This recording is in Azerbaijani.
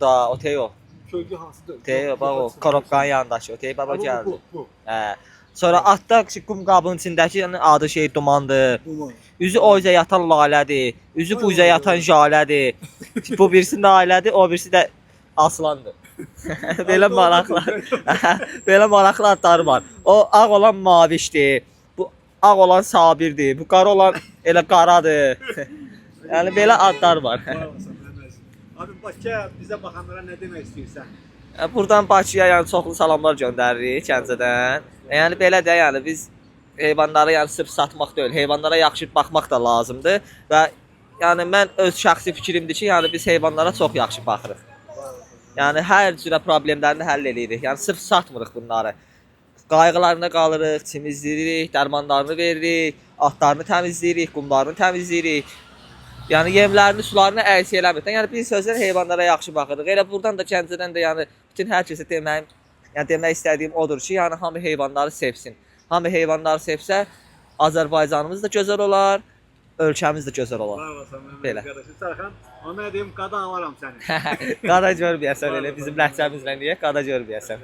Da, o Teo. Kölgə hansıdır? Teo bax o korobkanın yanındakı o Teo baba Bu, gəldi. bu. Hə. Sonra atda qum qabının içindəki yəni adı şey dumandır. Duman. Üzü o üzə yatan lalədir. Üzü bu üzə yatan jalədir. Bu birisi Nailədir, o birisi də Aslandır. Belə maraqlı. Belə maraqlı adları var. O ağ olan mavişdir. Bu ağ olan Sabirdir. Bu qara olan elə qaradır. Yəni belə adlar var. Var olasın, Məhəmməd Əziz. Abi Bakıya bizə baxanlara nə demək istəyirsən? Buradan Bakıya yəni çoxlu salamlar göndəririk Gəncədən. Yəni belə də yəni biz heyvanları yəni sırf satmaq deyil, heyvanlara yaxşı baxmaq da lazımdır və yəni mən öz şəxsi fikrimdir ki, yəni biz heyvanlara çox yaxşı baxırıq. Yəni hər cürə problemlərini həll eləyirik. Yəni sırf satmırıq bunları. Qayğılarına qalırıq, çimizləyirik, dərmanlarını veririk, atlarını təmizləyirik, qumlarını təmizləyirik. Yəni yemlərini, sularını əks eləmirik. Yəni bir sözlə heyvanlara yaxşı baxırıq. Elə burdan da Gəncədən də yəni bütün hər kəsə deməyim, yəni demək istədiyim odur ki, yəni hamı heyvanları sevsin. Hamı heyvanları sevsə, Azərbaycanımız da gözəl olar, ölkəmiz də gözəl olar. Var olasın Məhəmməd Belə. Əziz qardaşım. Sərxan, ona deyim qadan alaram səni. Qada görməyəsən elə bizim ləhcəmizlə niyə qada görməyəsən.